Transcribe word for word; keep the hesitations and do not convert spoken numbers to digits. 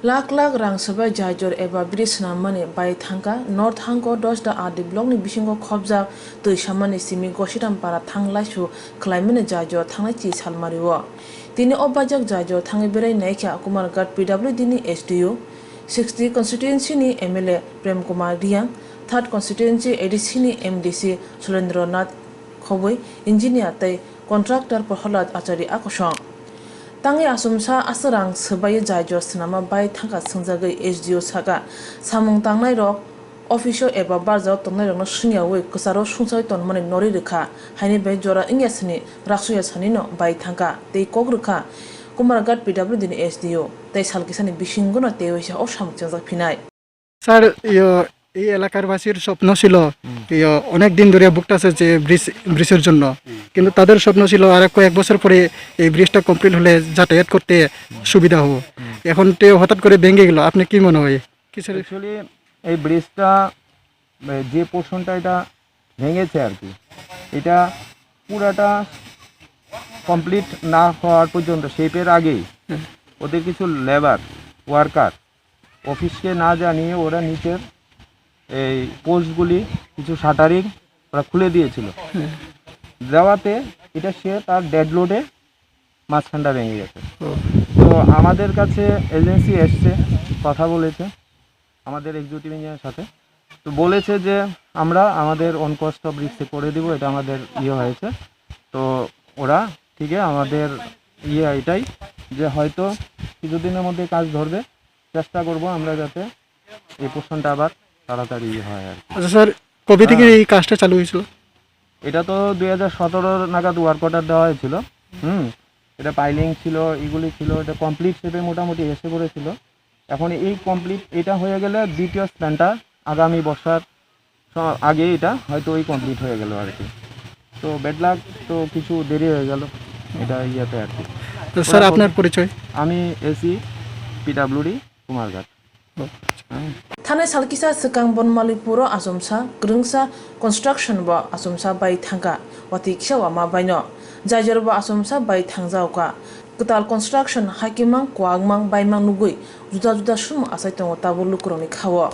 Lakh lakh rang swbai jaijor eba bridge swnammani bai thangkha. North Hangko Dosda R D blockni bisingo khobjak twi samani simi Gosiram para thang laisu khwlaimani jaijor thangnai chi salmario. Tini o baijak jaijor thangwi berai naikha Kumarghat P W D ni S D O, sixty constituency ni M L A Prem Kumar Riang, third constituency A D C ni M D C Surendra Nath Khoboi, engineer tei contractor Prahlad Achari a kosong. Tangwi achomsa aswk rang swbai jaijor swnamma bai thangkha swngjagwi S D O sakha, samung tangnai rok office o eba barjao tongnairokno swngyawi kwcharo sungsai tonmani norwi rwkha, haini bai jora wngya sini raksuya sanino bai thangkha tei kok rwkha Kumarghat P W D ni S D O tei salkisani bisingono teiwaisa o samung chengjak phinai. Sir, ইয়ো, এই এলাকারবাসীর স্বপ্ন ছিল, হুম। ইয়ো, অনেক দিন ধরে ভুগতেছে যে ব্রিজ, ব্রিজের জন্য। হুম। কিন্তু তাদের স্বপ্ন ছিল আর কয়েক বছর পরে এই ব্রিজটা কমপ্লিট হলে যাতায়াত করতে হুম। সুবিধা হবো। হুম। এখন তো হঠাৎ করে ভেঙে গেল, আপনি কি মনে হয়? কিসের? অ্যাকচুয়ালি এই ব্রিজটা, এ, যে পোর্শনটা এটা ভেঙেছে আর কি, এটা পুরাটা কমপ্লিট না হওয়ার পর্যন্ত, শেপের আগেই হুম। ওদের কিছু লেবার, ওয়ার্কার অফিসকে না জানিয়ে ওরা নিচের এই পোস্টগুলি, কিছু শাটারিং ওরা খুলে দিয়েছিল। হুম। দেওয়াতে এটা সে তার ডেড লোডে মাঝখানটা ভেঙে গেছে। ও। তো আমাদের কাছে এজেন্সি এসছে, কথা বলেছে আমাদের এক্সিকিউটিভ ইঞ্জিনিয়ারের সাথে। তো বলেছে যে আমরা আমাদের অন কস্ট অফ রিস্কে করে দিব, এটা আমাদের ইয়ে হয়েছে। তো ওরা, ঠিক আছে, আমাদের ইয়ে এটাই যে হয়তো কিছুদিনের মধ্যে কাজ ধরবে, চেষ্টা করব আমরা যাতে এই পোর্শনটা আবার তাড়াতাড়ি ইয়ে হয় আর কি। আচ্ছা স্যার, কবে থেকে হ্যাঁ। এই কাজটা চালু হয়েছিল? এটা তো দুই হাজার সতেরো নাগাদ ওয়ার্ক অর্ডার দেওয়া হয়েছিল। হুম, এটা পাইলিং ছিল, এগুলি ছিল, এটা কমপ্লিট শেপে মোটামুটি এসে পড়েছিল। এখন এই কমপ্লিট এটা হয়ে গেলে দ্বিতীয় স্প্যানটা আগামী বর্ষার স-, আগে এটা হয়তো ওই কমপ্লিট হয়ে গেল আর কি। তো ব্যাড লাক, তো কিছু দেরি হয়ে গেল এটা ইয়েতে আর কি। তো স্যার, ওরা আপনার বল-, পরিচয়? আমি এসি পিডাব্লিউডি কুমারঘাট। ও। হ্যাঁ। Thanai salkisa swkang Bonmalipuro achomsa kwrwngsa construction bo achomsa bai thangkha, watwi kisa wama baino. Jaijor bo achomsa bai thangjaokha. Kwtal construction hakimang, kwagmang, baimang nugwi juda juda sumung achai tongo tabuk lukurokni khao.